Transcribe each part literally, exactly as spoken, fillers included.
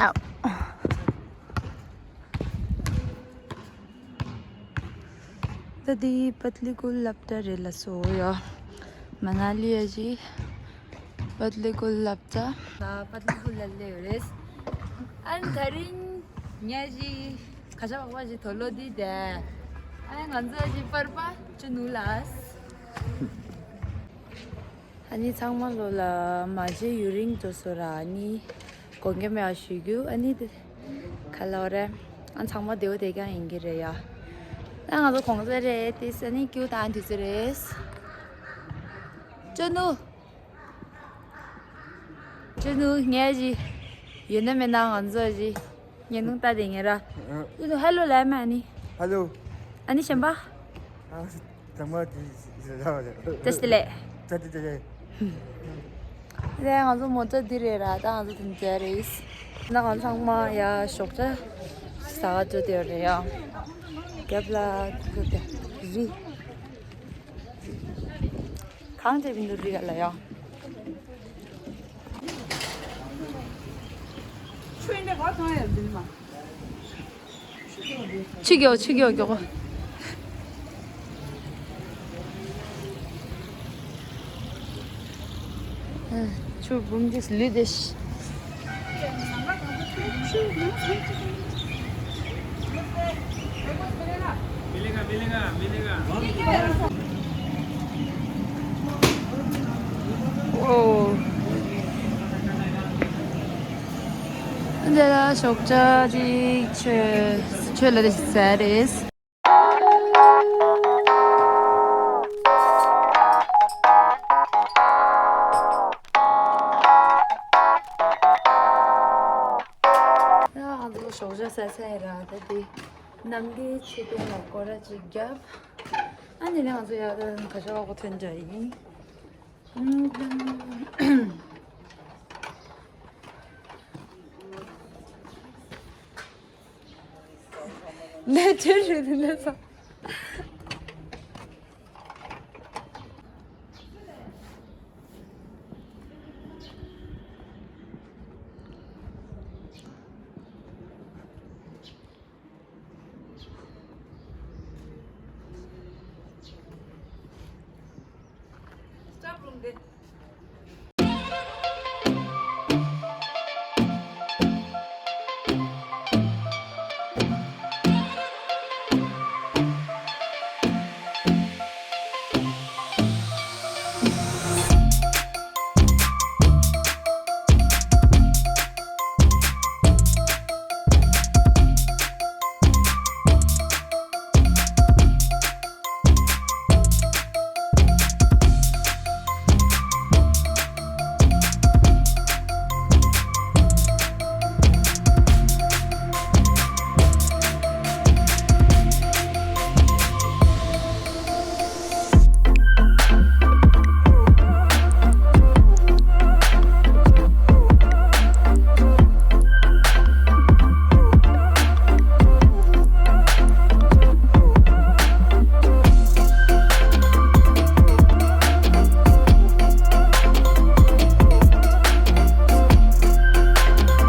ད་འདི་པཏ་ལི་ཀུལ་སློབ་གྲྭ་རེད་ལ་སོ་ཡ། མ་ན་ལི་ཡ་ཞི་པཏ་ལི་ཀུལ་སློབ་གྲྭ། ད་པཏ་ལི་ཀུལ་ལ་སླེབས་ཡོད་རེད། ཨན་ད་རིང་ཉ་ཞི་ཁ་ཤ་བག་བ་ཞི་དོ་ལོ་འདི་དེ། ཨན་ང་ཚོ་ཞི་པར་པ་ཅི་ནུ་ལ། ཨ་ནི་ཚང་མ་ལོ་ལ་མ་བརྗེད་ཡུན་རིང་དུ་སོ་ར། ཨ་ནི་དགོངས་འགལ་མེད་པ་ཞུ་རྒྱུ། ཨ་ནི་དེ་ག་ལ་བ་རེད། ཨ་ཚང་མ་བདེ་བོ་བདེ་རྐྱང་ཡིན་གྱི་རེད་ཡ། ཨ་ང་ཚོ་གོང་ཚད་རེད་དེ། ཨ་ནི་ཀྱུ་དང་དུས་ཚོད་རེད། ཅོ་ནུ། ཅོ་ནུ་ངས་ཞི་ཡོད་ན་མེད་ན་ང་ཚོ་ཞི་ཉེ་ནུང་ལྟ་དེ་ངེ་ར། ཨ། ཨུ་ནུ་ཧ་ལོ་ལ་མ་ནི། ཧ་ལོ། ཨ་ནི་གཞན་པ། ཨ། ཚང་མ་དེ་ཞི་ལ་བ་རེད། ཏེ་སྟེ་ལེ། ཏེ་སྟེ་ལེ། ལས་ང་ཚོ་མོ་ཊ་འདི་རེད་ར། ད་ང་ཚོ་དུམ་བྱ་རེད། ན་ང་ཚང་མ་ཡ་ཞོགས་ཇ་ཟ་ག་འགྲོ་དེ་རེད་ཡ། རྒྱབ་ལ་འགྲོ་དེ་རི། གང་དེ་བིན་དུ་རི་ག་ལ་ཡ། ཆུ་ཡོ་ཆུ་ཡོ་གྱོ། ཆུ་བུམ་གྱི་ལུས་དེ། འོ། འདི་ལ་ཞོགས་ཇ་ཅིག་མཆོད་མཆོད་ལ་དེ་ཟ་རེད། ང་ཚོ་ཞོགས་ཇ་ཟ་ཚར་ར། ད་དེ་གནམ་གྱི་ཆེད་དུ་ལ་སྐོར་ར་ཅིག་བརྒྱབ། ཨ་ནི་ནས་ང་ཚོ་ཡར་ད་ག་ཤ་བ་གོ་ཐོན་འདྲ་ཡིན། ལས་བྱེད་རེད་འདི་འདྲ་ཚོ།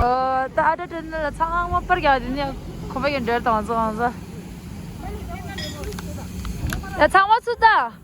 ཨ། ད་ཨ་ད་དྲན་ན་ལ་ཚང་མ་པར་རྒྱག་དེ་ནས་ཁོ་པ་ཡོད་འདྲ་དང་ཚོ་ང་ཚོ། ད་ཚང་མ་ཚུད་ད།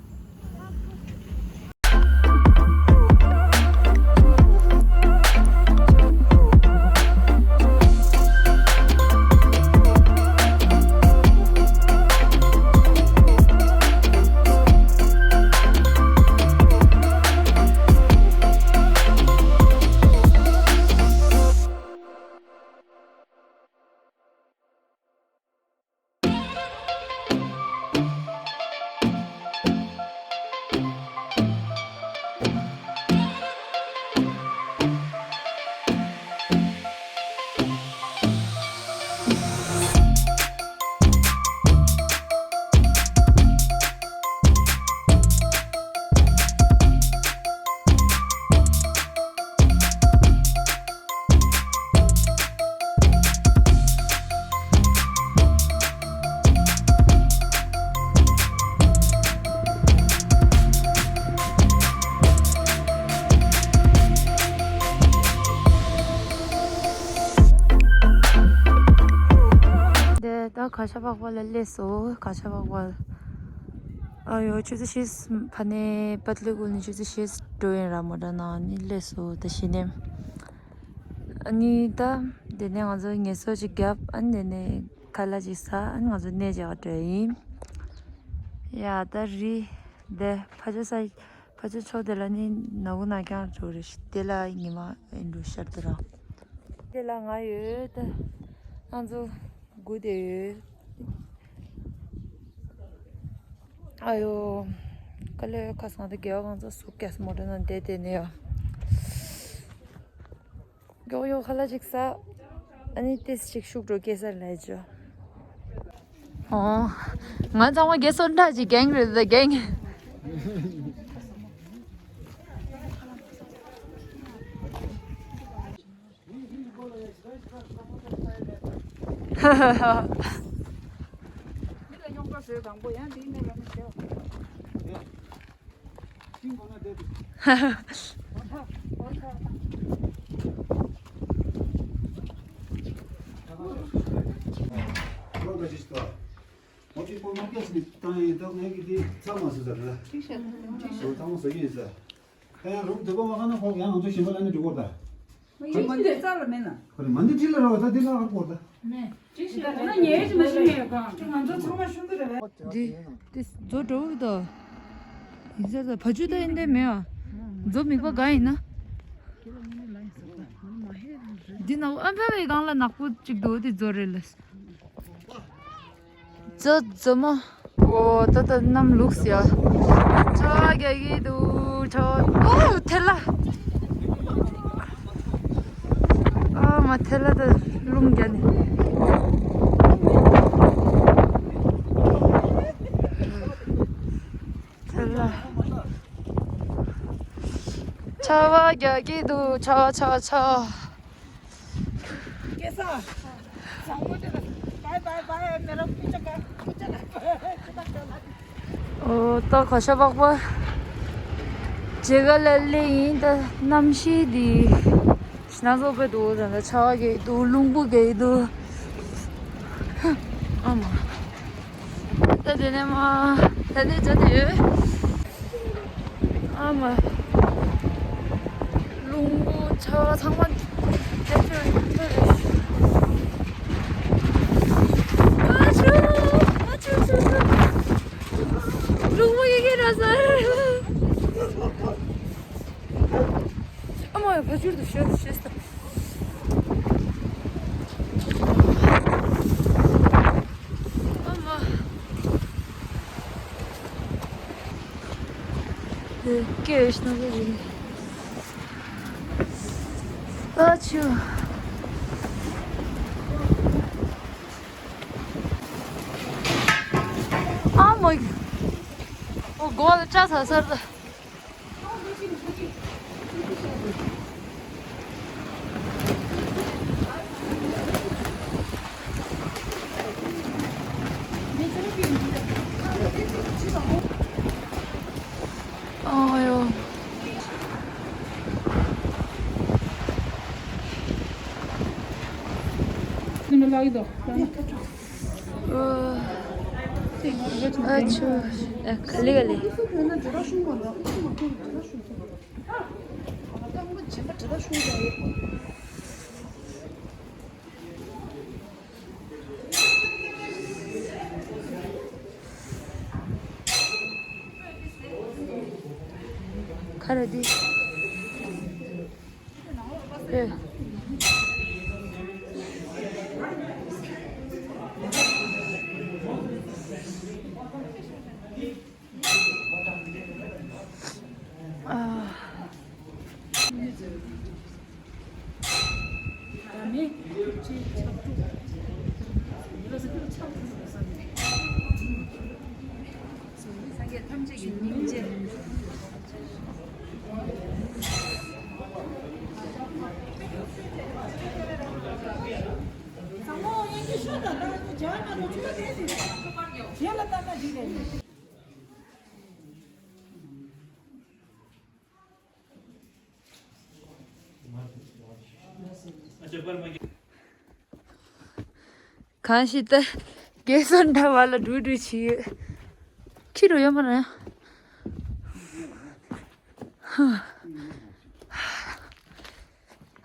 གར་ཞ་པག་པ་ལ་སླེབས་སོང་། གར་ཞ་པག་པ། ཨ་ཡོ། ཆུ་ཚོད་བཞི་ཕ་ནས་པད་ལི་ཁུལ་ནས་ཆུ་ཚོད་བཞི་འགྲོ་ཡིན་ར། མོ་ཊ་ནང་ནས་སླེབས་སོང་། ད་གཞི་ནས་ཨ་ནི་ད་དེ་ནས་ང་ཚོ་ངལ་གསོ་ཅིག་བརྒྱབ། ཨ་ནི་དེ་ནས་ཁ་ལག་ཅིག་ཟ། ཨ་ནི་ང་ཚོ་གནས་མཇལ་ག་འགྲོ་ཡིན། ཡ་ད་རི་དེ་ཕ་ཆོས་ས་ཕ་ཆོས་ཕྱོགས་དེ་ལ་ནི་ནག་ཁུང་ནག་རྐྱང་འགྲོ་རེད། དེ་ལ་ཉི་མ་ཨེ་འགྲོ་ཤར་དུ་ར། དེ་ལ་ང་ཡོད། ད་ང་ཚོ་སྒུག་བསྡད་ཡོད། ཨ་ཡོ། དཀའ་ལས་ཁ་སང་དེ་རྒྱལ་བ་གང་ཚ་སུ་ཀེས་མོ་ཊ་ནང་བསྡད་དེ་ནས་ཡ། མགྱོགས་མགྱོགས་ཁ་ལག་ཅིག་ཟ། ཨ་ནི་ཏིས་ཅིག་ཤུགས་འགྲོ་སྐྱེ་ས་ལ་ཅོ། ཨོ། ང་ཚང་མ་རྒས་སོ་འདྲ་ཅིག་རྒན་རེད་ད་རྒན། ཁོ་རང་མ་འདི་ཁྲིད་ལ་ར་བ་ད་འདི་ལ་ཨར་སྐོར་ད། མེད་ན། ཁོ་རང་མ་འདི་ཁྲིད་ལ་ར་བ་ད་འདི་ལ་ཨར་སྐོར་ད། ན་ཉེ་ཅི་མ་ཤི་ཉེ་གང་ང་ཚོ་ཚང་མ་ཤུང་གི་རེད། འདི་འདི་ཛོ་འགྲོ་གི་འདུག་ཡིན་ས་ད་བ་ཇུ་ད་ཡིན་དེ་མེད་ཨ། ཛོ་མིག་པ་ག་ཡིན་ན། འདི་ན་ཨ་ཕ་བའི་སྒང་ལ་ནག་པོ་གཅིག་འདུག་འདི་ཛོ་རེད་ལ། ཛོ་ཛོ་མོ། ཨོ་ད་ད་གནམ་ལུགས་ཡ། ཆར་པ་རྒྱག་གི་འདུག་ཆར་པ། ཨོ་ཐལ་ལ། ཨ་མ་ཐལ་ལ་ད་རླུང་རྒྱག་ནི། ཐལ་ལ། ཆར་པ་རྒྱག་གི་འདུག་ཆར་པ་ཆར་པ་ཆར་པ། སྐལ་བཟང་། བཟང་མོ་དེ་ལ་བའི་བའི་བའི་མེ་ར་ཀུ་ཅ་ཀ་ཀུ་ཅ་ཀ་ཀུ་ཅ་ཀ། ཨོ་ད་གར་ཞ་པག་པ་མཇལ་ག་ལ་སླེབས་ཡིན། ད་གནམ་གཤིས་འདི་ཞེ་ན་བཟོ་པའི་འདུག་ད་ཆར་པ་རྒྱག་གི་འདུག་རླུང་བུ་རྒྱག་གི་འདུག་ཨ་མ། ད་དེ་ནས་མ་ད་དེ་བྱ་དེ་ཡོད། ཨ་མ། རླུང་བུ་ཆར་པ་ཚང་མ་དེ་ཚོ་ཡོད་རེད། ཨ་ཆུ། ཨ་ཆུ་ཆུ་ཆུ། རླུང་བུ་ཡི་གེ་ར་ཟ། ཨ་མ་ཡ་ཕ་ཆུར་དུ་ཤོད་དུ་ཤོད་ས། ཨ་མ། དེ་སྐད་ཤ་ན་གི་རེད། ཨ་ཆུ། ཨ་མ། ཨོ་མགོ་ལ་སྐྲ་ཚ་ཚར་ད། ཨ་ཡོ། ཨ་ཆུ། ཨ་ག་ལེ་ག་ལེ། ཁ་ར་དེ། ཨེ། ཨ། སངས་རྒྱས་ཐམས་ཅད་ཀྱི་སྙིང་རྗེ། གང་ཞིག་ཏུ་ རྒྱལ་ས་འདྲ་བ་ལ་འགྲོ་འགྲོ་བྱེད་ཡོད། ཁྱི་རུ་ཡོད་མ་རེད།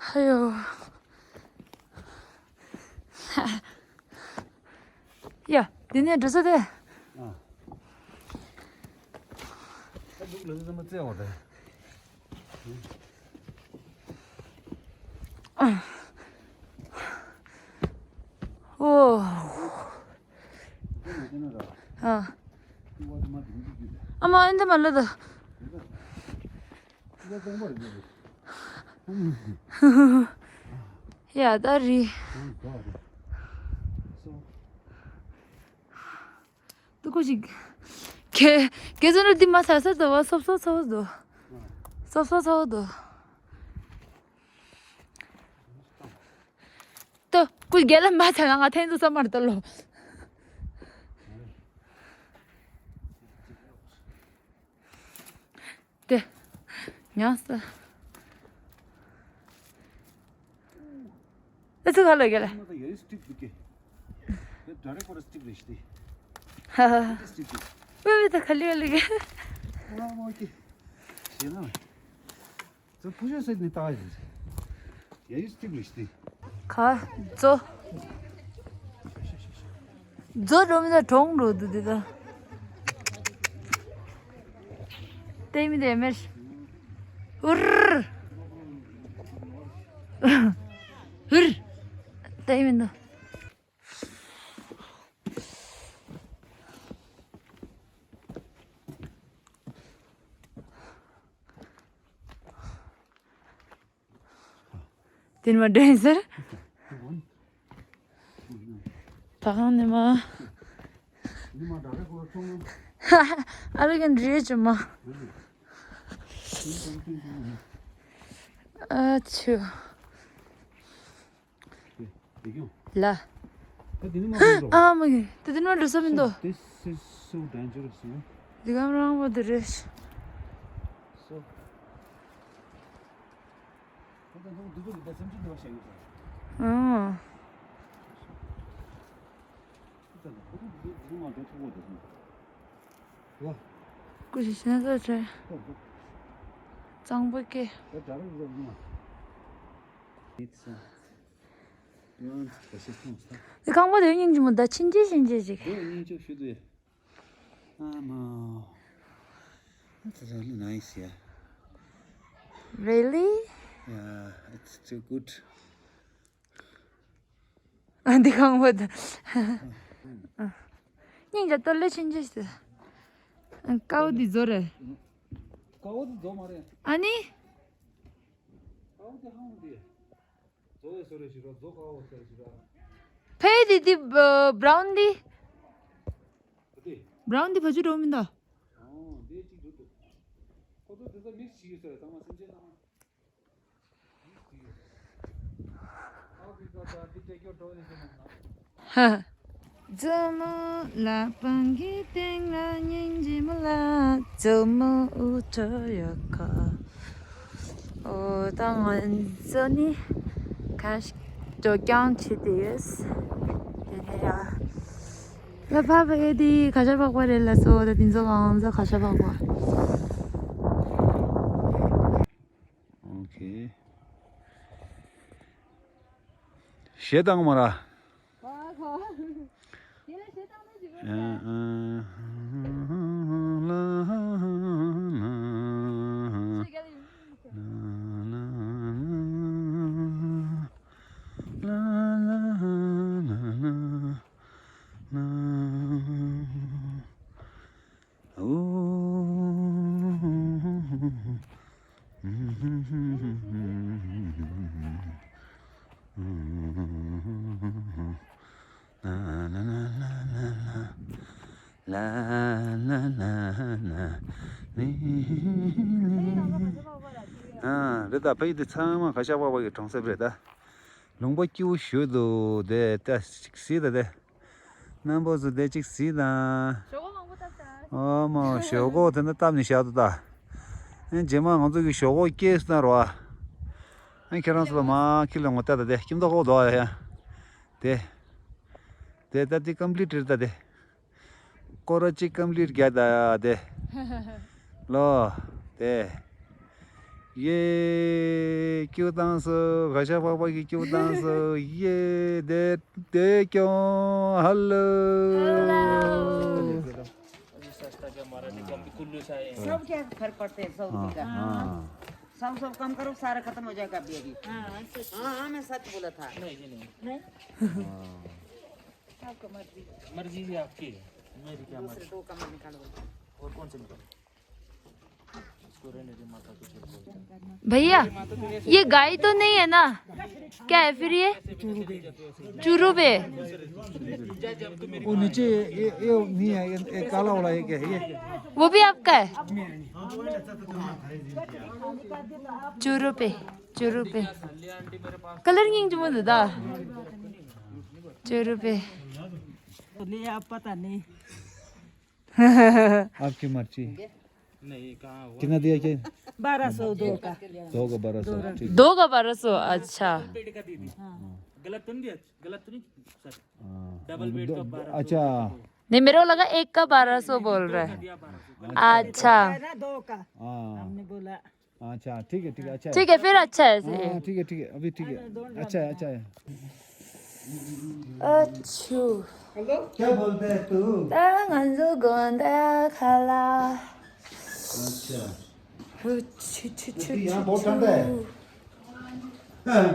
ཧ་ཡོ། ཡ། འདི་ནས་འགྲོ་ས་དེ། ཨ། ད་འདུག་ལ་ཟེར་མ་བཙལ་བ་དེ། ཨོ། ཨ། ཨ་མ་ཨེ་འདི་མ་ལ་ད། ཡ་ད་རི། ཏུ་ཀུ་ཞིག་ཁེ་ཁེ་ཟེར་ན་འདི་མ་ཚ་ས་དོ་བ་སོབ་སོབ་ཚ་བ་དོ། སོབ་སོབ་ཚ་བ་དོ། ཏུ་ཀུ་རྒྱལ་ལ་མ་ཚ་ན་ང་ཐེན་དུ་ས་མར་ཏུ་ལོ། དེ། ཉག་སི། ཨེ་ཚུགས་ཧ་ལོ་གེ་ལ། ཧ་ཧ། ཝེ་ཝེ་ད་ཁ་ལི་ལི་གེ། ཁ་ཛོ། ཛོ་འགྲོ་མི་ད་གྲོང་འགྲོ་འདུག་འདི་ད། ཏེ་མི་དེ་མེར། ཧུར། ཧུར། ཏེ་མི་འདུག་དེ་ནི་མ་འདྲེན་ཟེར། ད་གང་ནས་མ། ཨ་རི་གན་རེད་ཅི་མ། ཨ་ཆུ། ལ། ཨ་མ་གི་དེ་དེ་ནི་མ་འགྲོ་ས་མི་འདུག This is so dangerous, you know. འདི་གམ་རང་བ་དེ་རེད། So. ཨང་། ཀུ་ཤུ་ཤེས་ན་ཚོ་ཆེ། གཙང་པོ་སྐྱེ། འདི་ཁང་པ་དེ་སྙིང་རྗེ་མོ་ད་ཕྱིན་ཅི་ཕྱིན་ཅི་ཞིག་ཨ་མ། That's really nice, yeah. Really? Yeah, it's too good. ཨ་འདི་ཁང་པ་ད། སྙིང་རྗེ་ཏོ་ལེ་ཕྱིན་ཅི་ཞིག་ཀའོ་འདི་ཛོ་རེད། ཀའོ་འདི་ཛོ་མ་རེད། ཨ་ནི། ཀའོ་འདི་ཧང་འདི། ཕེ་དི་དི་བ་བྲའུན་དི། བྲའུན་དི་བ་ཅུ་འགྲོ་མི་འདུག་ཧ། ཛོ་མོ་ལ་པང་གི་སྟེང་ལ་སྙིང་རྗེ་མོ་ལ་ཛོ་མོ་འུ་ཚོ་ཡོད་ཁ། ཨོ་ད་ང་ཚོ་ནི་ཁ་ཤས་འགྲོ་རྐྱང་བྱེད་དེ་ཡོད། དེ་ནས་ཡ། ལ་ཕ་བ་ཨེ་དེ་ཁ་ཤ་པག་པ་རེད་ལ་སོ་ད་དེ་ཚོ་གང་ཚོ་ཁ་ཤ་པག་པ། ཨོ་ཁེ། གཞས་བཏང་མ་ར། ཨ་རེད་ད། ཕ་གི་དེ་ཚང་མ་ཁ་ཤ་པག་པ་གི་གྲོང་གསེབ་རེད་ད། ལུང་པ་སྐྱིད་པོ་ཞེ་འདུག་དེ་ད་ཅིག་གཟིགས་ད་དེ། རྣམ་པ་ཚོ་དེ་ཅིག་གཟིགས་དང་། ཞོག་ཁོག་མང་པོ་བཏབ་ད། ཨོ་མ་ཞོག་ཁོག་དེ་འདྲ་བཏབ་ནས་བཞག་འདུག་ད། ཨེ་རྗེས་མ་ང་ཚོ་གི་ཞོག་ཁོག་སྐྱེས་སོང་ན་རོ། ཨེ་ཁྱེད་རང་ཚོ་ལ་མ་ཁྱི་ལ་ངོ་བལྟ་ད་དེ་ཁྱིམ་ཐོག་ཁོག་འདུག་ཨ་ཡ། དེ། དེ་ད་དེ་ཀམ་པི་ལིཊ་རེད་ད་དེ། སྐོར་ར་གཅིག་ཀམ་པི་ལིཊ་རྒྱག་ད་དེ། ལོ། དེ། ཡེ་ཀྱུ་བཏང་སོ། ག་ཤ་པག་པ་གི་ཀྱུ་བཏང་སོ། ཡེ་དེ་དེ་ཀྱོང་ཧ་ལོ། ཧ་ལོ། सस्ता क्या मारा देखो, हम भी कुल्लू से आए हैं। सब क्या फर्क पड़ते हैं, सौ रुपये का? हाँ। सौ, सौ कम करो, सारा खत्म हो जाएगा अभी, अभी। हाँ, सच। हाँ, हाँ, मैं सच बोला था। नहीं जी, नहीं। नहीं? हाँ। आपको मर्जी। मर्जी भी आपकी है, मेरी क्या दूसरे मर्जी? दो कमरे निकालो। और कौन से निकालो? इसको रहने दे, माता को छोड़ दो। भैया, ये गाय तो नहीं है ना? क्या है फिर ये? चुरूप है। वो नीचे ये, ये नहीं है, ये, ये काला वाला, ये क्या है ये? वो भी आपका है? चुरूप है, चुरूप है। कलर नहीं जुम्मन दादा। चुरूप है। ले आप पता नहीं। आपकी मर्जी। नहीं, कहाँ हुआ? कितना दिया क्या? बारह सौ दो का। दो का बारह सौ, ठीक। दो का बारह सौ, अच्छा। बेड का दे दी। हाँ। गलत तो नहीं दिया? गलत तो नहीं? सर। हाँ। डबल बेड का दो, बारह सौ। अच्छा। नहीं, मेरे को लगा एक का बारह सौ बोल रहा है। दिया बारह सौ। अच्छा। है ना, दो का। हाँ। हमने बोला। अच्छा, ठीक है, ठीक है, अच्छा है। ठीक है, फिर अच्छा है। हाँ, ठीक है, ठीक है, अभी ठीक है। अच्छा है, अच्छा है। अच्छू। क्या बोलता है तू? तांगंजो गोंदा खाला। अच्छा। अच्छू, अच्छू, अच्छू, तो यहाँ बहुत ठंडा है। हाँ।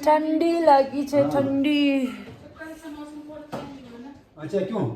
ठंडी लगी छे, हाँ। ठंडी। अच्छा, क्यों?